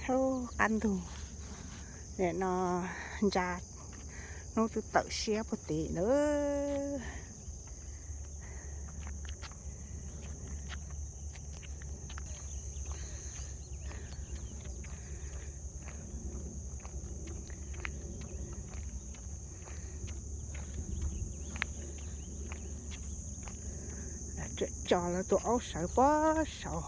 Ub, qab ntug, nim no ntsa hnub twb tawm siab puag tim lawm. Tso lawv tus aub sawv pob saud.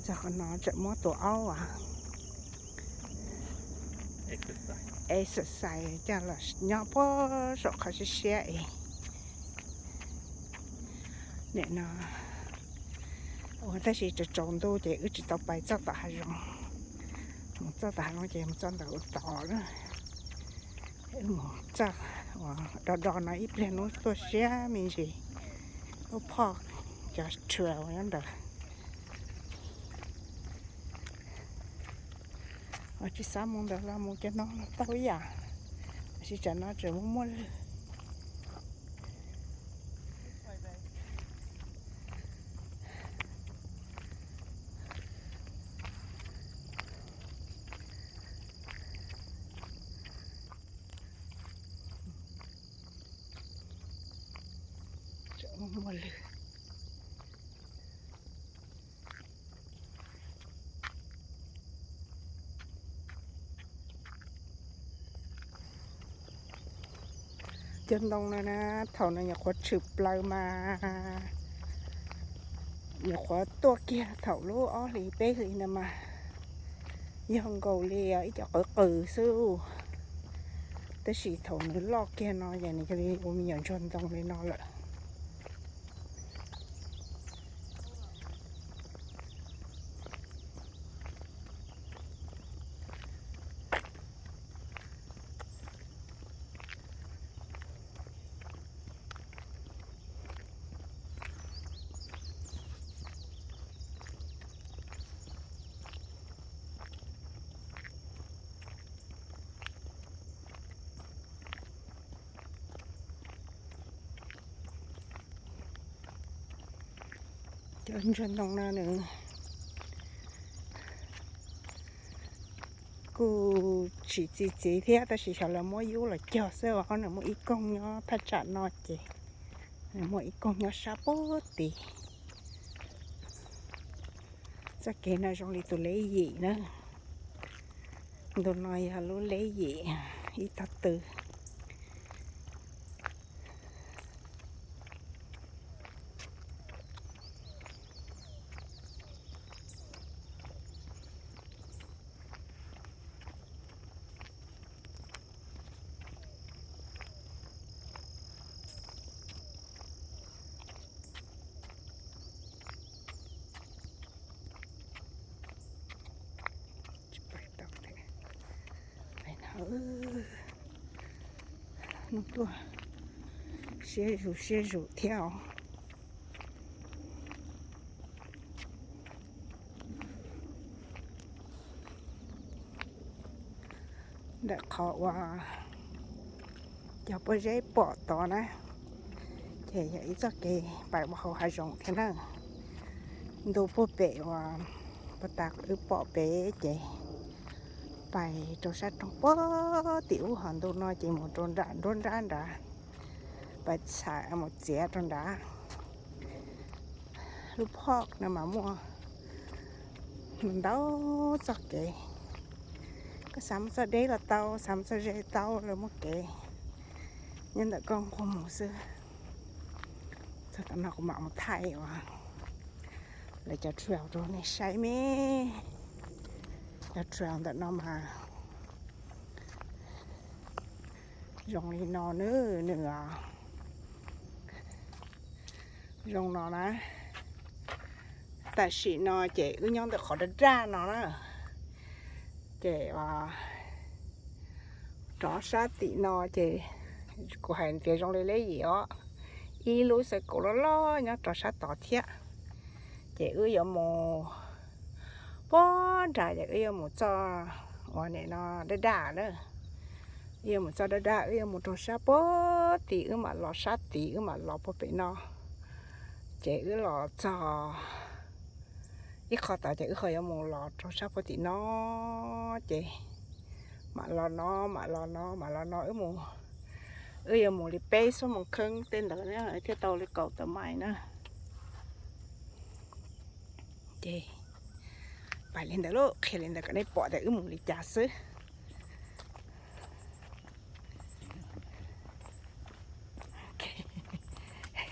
Txog qhov no tseem muab tus aub as exercise coj los nyob pob saum qhov siab siab es. Nim no ua tab sis tsaus tsaus ntuj ces wb tsis tau pais txoj tom hav zoov. Mus txoj tom hav zoov ces mus txoj ntawm ub tod lawm. Wb mus txoj uas do do no ib pliag hnub tuaj siab me ntsis. Lub phoj cov trail nyob ntawd. Tsis xav mus ntawd los mus cov no los tau ib yam, tab sis tsam no tseem muaj muaj lwg. Muaj lwg. Cov ntoo no na, thaum no nyuam qhuav tshwm plaws mas nyuam qhuav tuaj kiag thaum lub ob hlis peb hlis no mas yog nkaus li ib co qwv qws xwb. Tab sis thaum nws loj kiag no ces nws cia li ua me nyuam ntsuag ntoo li no lawm. Cov ntsuag ntoo no nws kuj tsis txi txiv thiab, tab sis xyov lawv muab yub los cog xwb os. Nws muaj ib koog nyob thaj tsam no ces nws muaj ib koog nyob sab puag tid. Txoj kev no zoo li tus leb yim na. Ntu no yog lub leb yim ib tog tw. Hnub tuaj siab zus siab zus thiab os. Ntawm qhov uas cov pob zeb pom tod na, ces yog ib txoj kev pais ua hauv hav zoov thiab na. Ntu puag pem uas puag ta wb pom pem ces pais rau sab roob puag tim ub, ho ntu no ces mus rau nram nruab nrab nrad, pais txham mus txiav rau nrad. Lub phoj no mas muaj ntau txoj kev. Koj xav mus txoj deb los tau, xav mus txoj ze tau, lawv muaj kev nyob ntawm koj nquag mus xwb. Txog tam no kuv mam mus thaij uas lawv cov trail rau nej saib me. Cov trail ntawm no mas zoo li no na, nws zoo no na. Tam sim no ces wb nyob ntawm qhov daj daj no na, ces rov sab tim no ces kuv hais tias zoo li leb yim os, ib lub xav kaum loj loj nyob rov sab tod thiab. Ces wb yuav mus puag nrad ces wb yuav mus txoj uas nim no daj daj na. Wb yuav mus txoj daj daj, wb yuav mus rau sab puag tid, wb mam los sab tid, wb mam los puag pem no. Ces wb los txog Ib qho tas ces wb ho yuav mus los rau sab puag tim no, ces mam los no, mam los no, mam los no, wb mus, wb yuav mus li peb xuab moos kheeb tej ntawd thiaj tau li kaum tawm mais na. Ces pais li ntawd lauj, qhia li ntawd kom nej pom tias wb mus li cas xwb.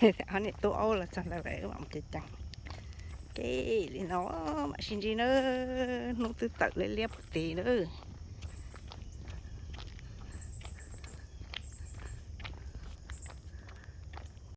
Ob niam tub aub los txog ntawd lawm, wb mam mus ceev ceev. Ces li no mam sib ntsib na, hnub twb tawm liab liab puag tid na.